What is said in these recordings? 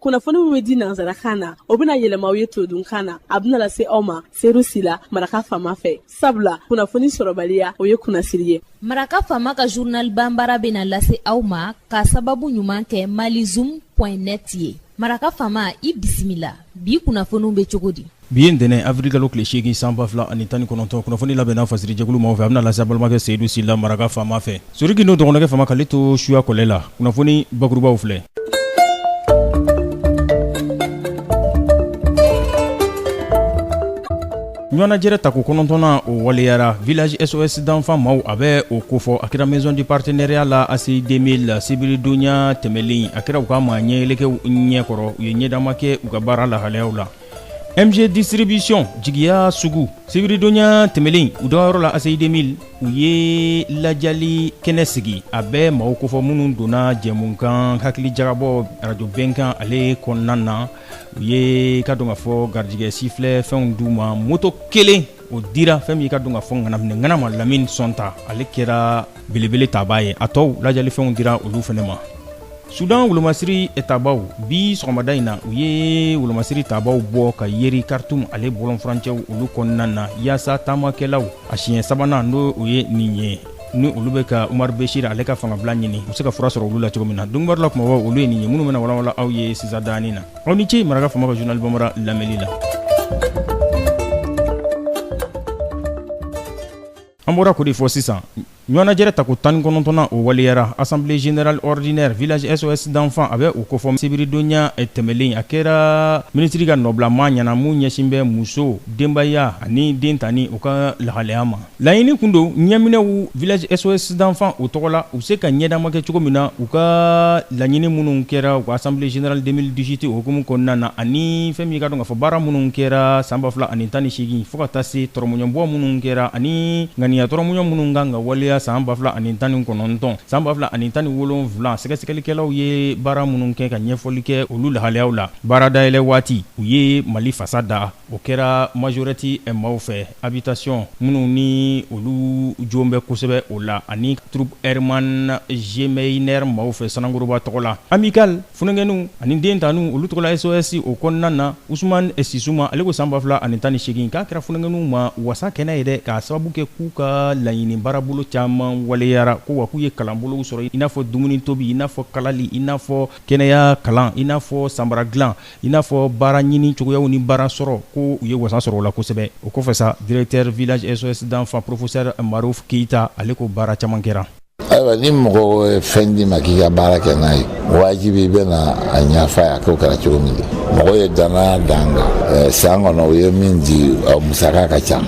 Kunnafoni min bɛ di nansarakan na, o bɛna yɛlɛma aw ye todunkan na. A bɛna lase aw ma Seyidu Sila, Maraka Faama fɛ, sabula kunnafoni sɔrɔbaliya, o ye kunnasiri ye. Maraka Faama ka journal banbara bɛna lase aw ma ka sababu ɲuman kɛ malizoom.net ye. Maraka Faama, i bisimila. Bi kunnafoniw bɛ cogo di? Bi ye ntɛnɛn, avril kalo tile 8, san 2019. Kunnafoni labɛnna fasirijɛkulu maaw fɛ. A bɛna lase balimakɛ Seyidu Sila, Maraka Faama fɛ. Sori Gindo dɔgɔnɔkɛ Faama k'ale to suya kɔlɛ la. Kunnafoni bakurubaw filɛ. Ɲɔgɔnnajɛrɛ tako kɔnɔntɔnnan, o waleyara Village SOS d'enfants maaw, a bɛ o kofɔ. A kɛra Maison du Partenariat la ACI 2000 sibiridonya tɛmɛlen. A kɛra u ka maa ɲɛyɛlɛkɛw ɲɛkɔrɔ, u ye ɲɛdama kɛ u ka baara lahalayaw la. MG Distribution jigiya sugu, sibiridonya tɛmɛlen, u dagayɔrɔ la ACI 2000, u ye lajali kɛnɛ sigi. A bɛ maaw kofɔ minnu donna jɛmukan Hakili Jagabɔ arajo Bɛnkan ale kɔnɔna na. U ye ka dɔn ka fɔ garijɛgɛ sifilɛ fɛnw d'u ma. Moto kelen, o dira fɛn min ka dɔn ka fɔ ŋanaminɛ ŋana ma, Lamini Sɔnta, ale kɛra belebele tabaa ye. A tɔw, lajali fɛnw dira olu fana ma. Sudan wolomasiri tabaw, bi sɔgɔmada in na, u ye wolomasiri tabaw bɔ ka yeri Khartoum ale bɔlɔn furancɛw olu kɔnɔna na, yaasa taamakɛlaw a siɲɛ sabanan n'o o ye nin ye, ni olu bɛ ka Umar Beshir ale ka fangabila ɲini, u bɛ se ka fura sɔrɔ olu la cogo min na. Donkibaru la kumabaw, olu ye nin ye minnu bɛna walawala aw ye sisan daani na. Aw ni ce Maraka Faama ka journal bambara lamɛnli la. An bɔra k'o de fɔ sisan. Ɲɔgɔnnajɛrɛ tako 19nan, o waleyara assemblée générale ordinaire Village SOS d'enfants, a bɛ o kofɔ sibiridonya tɛmɛlen. A kɛra minisiri ka nɔbila maa ɲɛna mun ɲɛsin bɛ muso, denbaya ani den tani u ka lahalaya ma. Laɲini kun don ɲɛminɛw Village SOS d'enfants o tɔgɔ la, u bɛ se ka ɲɛdama kɛ cogo min na u ka laɲini minnu kɛra u ka assemblée générale 2018 o hukumu kɔnɔna na, ani fɛn min ka dɔn k'a fɔ baara minnu kɛra san 2018 fo ka taa se tɔrɔmɔɲɔbɔ minnu kɛra ani ŋaniya tɔrɔmɔɲɔ minnu kan ka waleya san 2019, san 2017. Sɛgɛsɛgɛlikɛlaw ye baara minnu kɛ ka ɲɛfɔli kɛ olu lahalayaw la. Baara dayɛlɛ waati, u ye Mali fasa da. O kɛra majorette maaw fɛ, habitation minnu ni olu jo bɛ kosɛbɛ o la, ani troupe Herman Gmeiner maaw fɛ Sanankoroba tɔgɔ la. Amicale funankɛninw ani den taniw olu tɔgɔ la SOS o kɔnɔna na, Usumani Sisuma, ale ko san 2018 k'a kɛra funankɛninw ma wasa kɛnɛ ye dɛ, k'a sababu kɛ k'u ka laɲini baarabolo caman waleyara, ko wa k'u ye kalanbolow sɔrɔ, i n'a fɔ dumuni tobi, i n'a fɔ kalali, i n'a fɔ kɛnɛya kalan, i n'a fɔ sanbara dilan, i n'a fɔ baara ɲini cogoyaw ni baara sɔrɔ, ko u ye wasa sɔrɔ o la kosɛbɛ. O kɔfɛ sa, directeur Village SOS d'enfants, professeur Maruf Keyita, ale ko baara caman kɛra. Ayiwa, ni mɔgɔ ye fɛn d'i ma k'i ka baara kɛ n'a ye, wajibi i bɛna a ɲɛf'a ye a k'o kɛra cogo min de. Mɔgɔ ye danaya d'an kan san kɔnɔ, u ye min di, a musaka ka ca,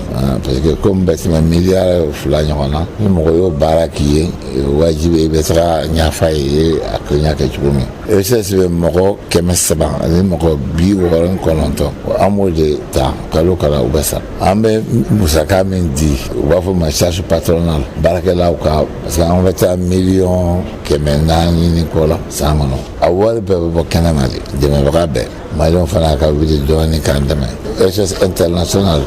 parce que komi bɛ tɛmɛ miliyari 2 ɲɔgɔn na. Ni mɔgɔ y'o baara k'i ye, wajibi i bɛ taga ɲɛf'a ye a ko ɲɛ kɛ cogo min. ESS bɛ mɔgɔ 369, an b'o de ta kalo kalo, u bɛ sara. An bɛ musaka min di, u b'a fɔ ma charge patronale, baarakɛlaw ka, parce que an bɛ taa miliyɔn 400 ni kɔ la san kɔnɔ. A wari bɛɛ bɛ bɔ kɛnɛma de, dɛmɛbaga bɛɛ. Maliyɛnw fana ka wuli dɔɔni k'an dɛmɛ. SOS International,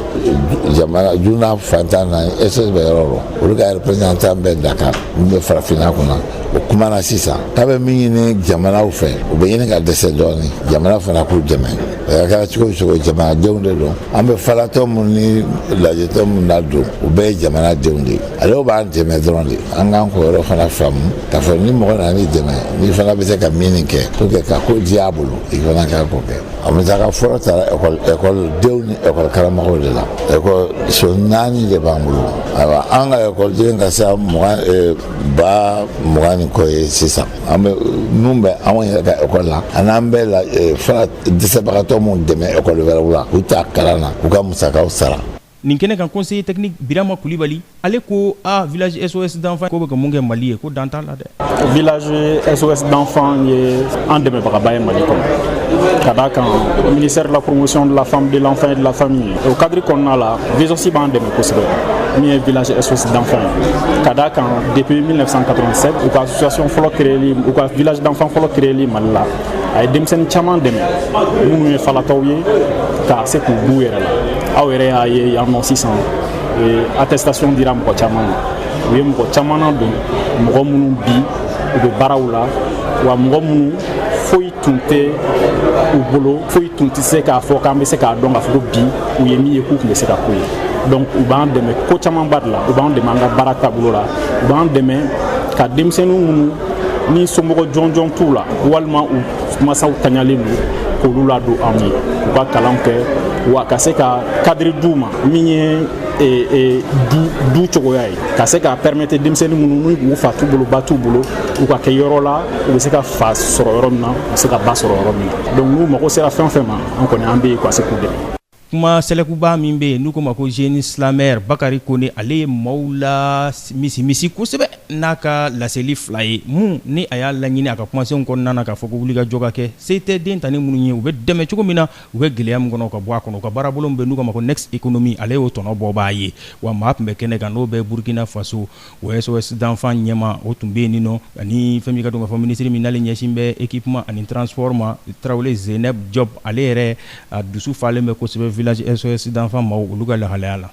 jamana dunan fantan naani, SOS bɛ yɔrɔ o olu ka représentant bɛ Dakar, min bɛ farafinna kunna. O kuma na sisan k'a bɛ min ɲini jamanaw fɛ, u bɛ ɲini ka dɛsɛ dɔɔni, jamana fana k'u dɛmɛ. A kɛra cogo o cogo, jamanadenw de don. An bɛ falatɔ minnu ni lajɛtɔ minnu ladon, u bɛɛ ye jamanadenw de ye. Ale b'an dɛmɛ dɔrɔn de. An k'an k'o yɔrɔ fana faamu k'a fɔ ni mɔgɔ nana n'i dɛmɛ, n'i fana bɛ se ka min kɛ pour que ka ko diya a bolo, i fana k'a k'o kɛ. A musaka fɔlɔ taara ekɔli denw ni ekɔli karamɔgɔw de la. Ekɔliso naani de b'an bolo. Ayiwa, an ka ekɔliden ka se 20 ba 20 ni kɔ ye sisan. An bɛ mun bɛ anw yɛrɛ ka ekɔli la, ani an bɛ la fara dɛsɛbagatɔ minnu dɛmɛ ekɔli wɛrɛw la, k'u ta kalan na, k'u ka musakaw sara. Nin kɛnɛ kan, conseiller technique Birama Kulibali, ale ko a Village SOS d'enfants ko bɛ ka mun kɛ Mali ye, ko dan t'a la dɛ. Village SOS d'enfants ye an dɛmɛbagaba ye Mali kɔnɔ, ka d'a kan ministère de la Promotion de la femme, de l'enfant et de la famille, o cadre kɔnɔna la, VSOS b'an dɛmɛ kosɛbɛ. Min ye Village SOS d'enfants ye, ka d'a kan depuis 1987, u ka association fɔlɔ créeli, u ka village d'enfants fɔlɔ créeli Mali la, a ye denmisɛnnin caman dɛmɛ minnu ye falatɔw ye, ka se k'u b'u yɛrɛ la. Aw yɛrɛ y'a ye yan nɔ sisan, attestation dira mɔgɔ caman ma. U ye mɔgɔ caman na don, mɔgɔ minnu bi u bɛ baaraw la, wa mɔgɔ minnu fɔlɔ Foyi tun tɛ u bolo, foyi tun tɛ se k'a fɔ k'an bɛ se k'a dɔn k'a fɔ ko bi u ye min ye k'u tun bɛ se ka k'o ye. Donc u b'an dɛmɛ ko camanba de la, u b'an dɛmɛ an ka baara taabolo la, u b'an dɛmɛ ka denmisɛnnin minnu ni somɔgɔ jɔnjɔn t'u la walima u masaw taɲalen don k'olu ladon anw ye k'u ka kalan kɛ, wa ka se ka cadre d'u ma min ye du cogoya ye, ka se ka permettre denmisɛnnin minnu n'u fa t'u bolo, ba t'u bolo, u ka kɛ yɔrɔ la u bɛ se ka fa sɔrɔ yɔrɔ min na, u bɛ se ka ba sɔrɔ yɔrɔ min na. Donc n'u mago sera fɛn o fɛn ma, an kɔni an bɛ yen ka se k'u dɛmɛ. Kuma sɛlɛkuba min bɛ yen n'u ko ma ko jeune slameur Bakari Kone, ale ye maaw la misimisi kosɛbɛ n'a ka laseli fila ye. Mun ni a y'a laɲini a ka kumasenw kɔnɔna na k'a fɔ ko wulikajɔ ka kɛ, se tɛ den tani minnu ye, u bɛ dɛmɛ cogo min na, u bɛ gɛlɛya min kɔnɔ ka bɔ a kɔnɔ. U ka baarabolo min bɛ n'u k'a ma ko Next Economy, ale y'o tɔnɔ bɔbaa ye. Wa maa tun bɛ kɛnɛ kan, n'o bɛ Burkina Faso o SOS d'enfants ɲɛma, o tun bɛ yen nɔ, ani fɛn min ka dɔn k'a fɔ minisiri min n'ale ɲɛsin bɛ équipement ani transport ma, Tarawele Zeneb Job, ale yɛrɛ a dusu falen bɛ kosɛbɛ village SOS d'enfants maaw olu ka lahalaya la.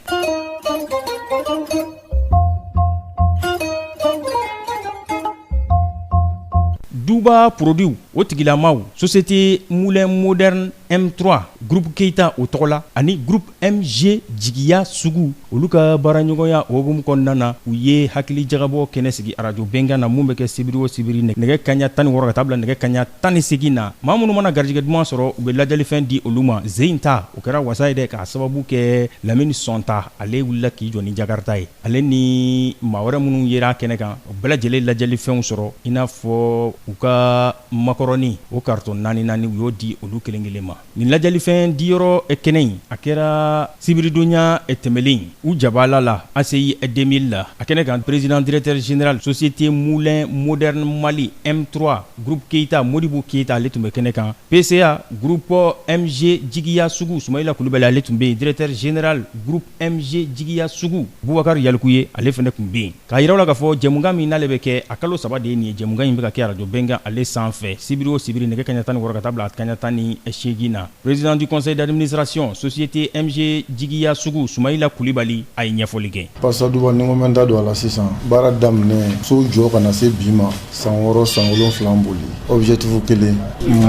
Duba produit o tigilamaw, société Moulin Moderne M3 groupe Keita o tɔgɔ la, ani groupe MG Jigiya Sugu, olu ka baaraɲɔgɔnya o hukumu kɔnɔna na, u ye hakili jagabɔ kɛnɛ sigi arajo Bɛnkan na, mun bɛ kɛ sibiri o sibiri nɛgɛ kaɲa 16 ka taa bila nɛgɛ kaɲa 18 na. Maa minnu mana garijɛgɛ duman sɔrɔ, u bɛ ladiyalifɛn di olu ma. Ze in ta o kɛra wasa ye dɛ, k'a sababu kɛ Lamini Sɔnta, ale wulila k'i jɔ ni Jakarta ye. Ale ni maa wɛrɛ minnu yera kɛnɛ kan, o bɛɛ lajɛlen ladiyalifɛnw sɔrɔ, i n'a fɔ u ka makɔrɔni o carton naani naani, u y'o di olu kelen kelen ma. Nin ladiyalifɛn diyɔrɔ kɛnɛ in, a kɛra sibiridonya tɛmɛlen u jabala la ACI 2000 la. A kɛnɛ kan, président directeur général société Moulin Moderne Mali M3 groupe Keita, Modibo Keita, ale tun bɛ kɛnɛ kan. PCA groupe MG Jigiya Sugu, Sumayila Kulubali, ale tun bɛ yen. Directeur général groupe MG Jigiya Sugu, Bubakar Yalikuye, ale fana tun bɛ yen. K'a yira aw la k'a fɔ jɛmukan min n'ale bɛ kɛ, a kalo 3 de ye nin ye. Jɛmukan in bɛ ka kɛ arajo Bɛnkan ale sanfɛ sibiri o sibiri nɛgɛ kaɲa 16 ka taa bila kaɲa 18 na. Président du conseil d'administration société MG Jigiya Sugu, Sumayila Kulibali, a ye ɲɛfɔli kɛ. Pasta Duba, ni ko n bɛ n da don a la sisan, baara daminɛ so jɔ ka na se bi ma, san 6 san 7 boli, objectif kelen,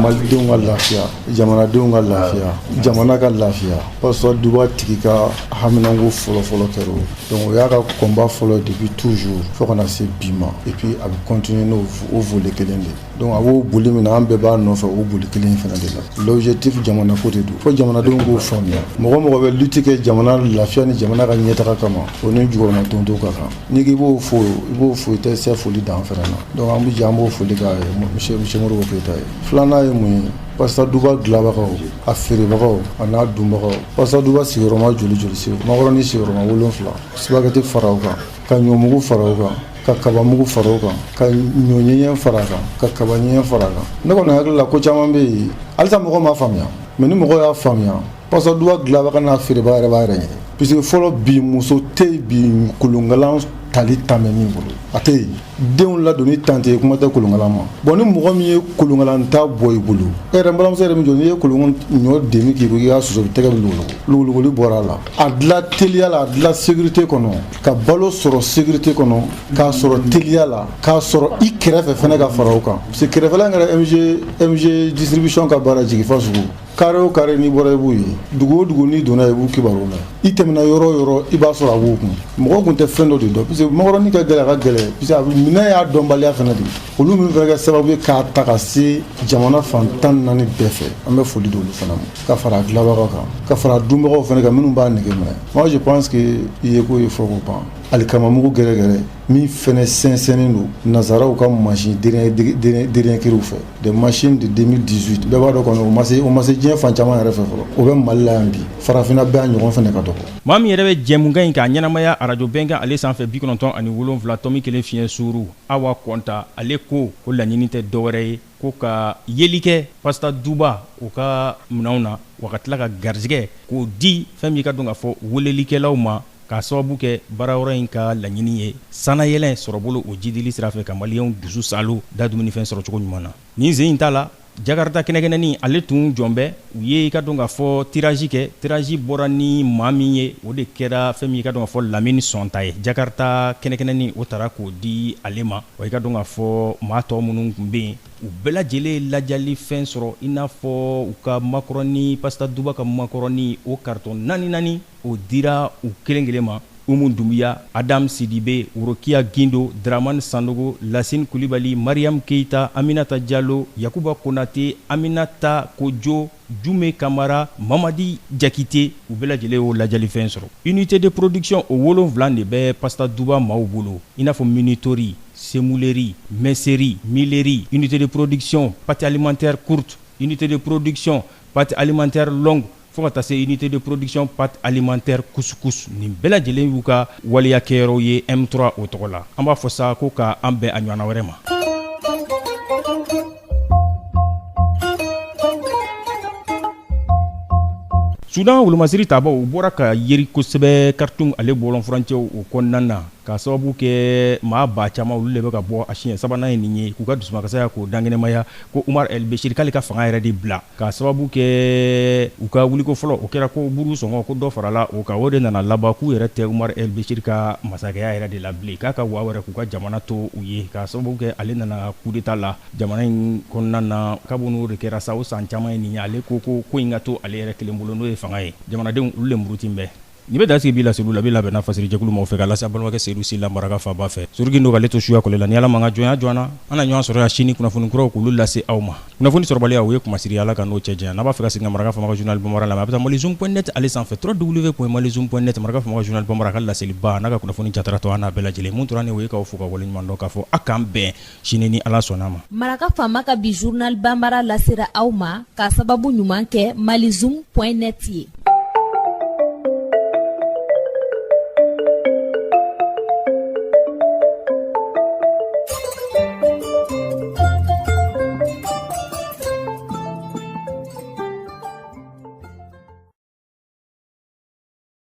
malidenw ka lafiya, jamanadenw ka lafiya, jamana ka lafiya. Pasta Duba tigi ka haminanko fɔlɔfɔlɔ kɛra o. Donc o y'a ka combat fɔlɔ depuis toujours fo ka na se bi ma, et puis a bɛ continuer n'o o volet kelen de. Donc a b'o boli min na, an bɛɛ b'a nɔfɛ o boli kelen fana de la. L'objectif, jamana ko de don, fo jamanadenw k'o faamuya. Mɔgɔ mɔgɔ bɛ lutte kɛ jamana lafiya ni jamana ka ɲɛtaga kama, o ni jukɔrɔma tonto ka kan. N'i k'i b'o fo, i b'o fo, i tɛ se foli dan fana na. Donc an bɛ jɛ an b'o foli k'a ye monsieur Modibo Keyita ye. Filanan ye mun ye? Pasta Duba dilanbagaw, a feerebagaw, a n'a dunbagaw. Pasta Duba sigiyɔrɔma joli joli segu, makɔrɔni sigiyɔrɔma 7, spaghetti fara o kan, ka ɲɔmugu fara o kan, ka kabamugu fara o kan, ka ɲɔ ɲɛɲɛ fara a kan, ka kaba ɲɛɲɛ fara a kan. Ne kɔni hakili la, ko caman bɛ yen halisa mɔgɔ m'a faamuya, mais ni mɔgɔ y'a faamuya, Pasta Duba dilanbaga n'a feerebaga yɛrɛ b'a yɛrɛ ɲini, puisque fɔlɔ bi muso tɛ yen bi kolonkalan tali tan bɛ min bolo, a tɛ yen. Denw ladonni tan tɛ yen, kuma tɛ kolonkalan ma. Bon, ni mɔgɔ min ye kolonkalan ta bɔ i bolo, e yɛrɛ n balimamuso yɛrɛ min jɔ, n'i ye kolon ɲɔ demi k'i ko k'i k'a susu, tɛgɛ bɛ logologo, logologoli bɔra a la. A dilan teliya la, a dilan sécurité kɔnɔ, ka balo sɔrɔ sécurité kɔnɔ, k'a sɔrɔ teliya la, k'a sɔrɔ i kɛrɛfɛ fɛnɛ ka fara o kan, parce que kɛrɛfɛla kɛra MG distribution ka baara jigi fa sugu. Carré o carré n'i bɔra, i b'u ye. Dugu o dugu n'i donna, i b'u kibaru mɛn. I tɛmɛna yɔrɔ o yɔrɔ, i b'a sɔrɔ a b'u kun. Mɔgɔw kun tɛ fɛn dɔ de dɔn, parce que makɔrɔni ka gɛlɛn, a ka gɛlɛn, parce que a minɛn y'a dɔnbaliya fana de ye. Olu min fana kɛ sababu ye k'a ta ka se jamana fan 14 bɛɛ fɛ, an bɛ foli di olu fana ma, ka fara a dilanbagaw kan, ka fara dunbagaw fana kan minnu b'a nege minɛ. Moi, je pense que i ye ko ye fɔ ko ban alikamamugu gɛrɛgɛrɛ min fɛnɛ sɛnsɛnnen don nazaraw ka machine dernier cri fɛ, des machines de 2018. Bɛɛ b'a dɔn kɔni, o ma se diɲɛ fan caman yɛrɛ fɛ fɔlɔ. O bɛ Mali la yan bi, farafinna bɛɛ a ɲɔgɔn fɛnɛ ka dɔgɔ. Maa min yɛrɛ bɛ jɛmukan in k'a ɲɛnamaya arajo Bɛnkan ale sanfɛ 97.1 fiɲɛ suuru, Awa Kɔnta, ale ko ko laɲini tɛ dɔwɛrɛ ye ko ka yeli kɛ Pasta Duba u ka minɛnw na, wa ka tila ka garijɛgɛ k'o di fɛn min ka dɔn k'a fɔ welelikɛlaw ma, k'a sababu kɛ baara yɔrɔ in ka laɲini ye sannayɛlɛn sɔrɔbolo o jidili sira fɛ, ka maliyɛnw dusu salo da dumunifɛn sɔrɔcogo ɲuman na. Nin sen in ta la, Jakarta kɛnɛkɛnɛni ale tun jɔn bɛ u ye i ka dɔn k'a fɔ tirage kɛ. Tirage bɔra ni maa min ye, o de kɛra fɛn min i ka dɔn k'a fɔ Lamini Sɔnta ye. Jakarta kɛnɛkɛnɛni o taara k'o di ale ma. Wa i ka dɔn k'a fɔ maa tɔ minnu tun bɛ yen, U bɛɛ lajɛlen ye lajali fɛn sɔrɔ, i n'a fɔ u ka makɔrɔni, Pasta Duba ka makɔrɔni, o carton naani naani, o dira u kelen kelen ma: Umu Dunbiya, Adam Sidibe, Worokiya Gindo, Dramani Sanogo, Lasine Kulibali, Mariam Keita, Aminata Jalo, Yakuba Konate, Aminata Kojo, Jume Kamara, Mamadi Jakite. U bɛɛ lajɛlen y'o lajɛlifɛn sɔrɔ. Unité de production o 7 de bɛ Pasta Duba maaw bolo, i n'a fɔ minoterie, semoulerie, mercerie, millerie, unité de production pâte alimentaire courte, unité de production pâte alimentaire longue, fo ka taa se unité de production pâte alimentaire couscous. Nin bɛɛ lajɛlen y'u ka waleya kɛyɔrɔw ye M3 o tɔgɔ la. An b'a fɔ sa ko ka an bɛn a ɲɔgɔnna wɛrɛ ma. Sudan wolomasiri tabaw, u bɔra ka yeri kosɛbɛ Khartoum ale bɔlɔn furancɛw o kɔnɔna na, ka sababu kɛ maa ba caman, olu de bɛ ka bɔ a siɲɛ sabanan ye nin ye, k'u ka dusumakasaya k'o dankɛnɛmaya ko Umar El Bashir k'ale ka fanga yɛrɛ de bila, ka sababu kɛ u ka wuliko fɔlɔ o kɛra ko buru sɔngɔ ko dɔ farala o kan. O de nana laban k'u yɛrɛ tɛ Umar El Bashir ka masakɛya yɛrɛ de la bilen, k'a ka wa wɛrɛ k'u ka jamana to u ye, ka sababu kɛ ale nana coup d'état la jamana in kɔnɔna na. Kabini o de kɛra sa, o san caman ye nin ye, ale ko ko ko in ka to ale yɛrɛ kelen bolo, n'o ye fanga ye. Jamanadenw, olu le muruti bɛɛ nin bɛ dasigi bi laseliw la bi labɛnna fasiri jɛkulu maaw fɛ ka lase balimakɛ Seyidu Sila Maraka faaba fɛ. Surugin don k'ale to suya kɔlɛ la. Ni Ala ma ka jɔnya jɔ an na, an na ɲɔgɔn sɔrɔ yan sini, kunnafoni kuraw k'olu lase aw ma. Kunnafoni sɔrɔbaliya, o ye kumasiri, Ala ka n'o cɛ janya. N'a b'a fɛ ka segin ka Maraka Faama ka journal bambara lamɛn, a bɛ taa malizoom.net ale sanfɛ, www.malizoom.net. Maraka Faama ka journal bambara ka laseliba n'a ka kunnafoni jataratɔ, an n'a bɛɛ lajɛlen mun tora ni o ye, k'aw fo ka waleɲuman dɔn, k'a fɔ a k'an bɛn sini ni Ala sɔnna ma. Maraka Faama ka bi journal bambara lasera aw ma k'a sababu ɲuman kɛ malizoom.net ye.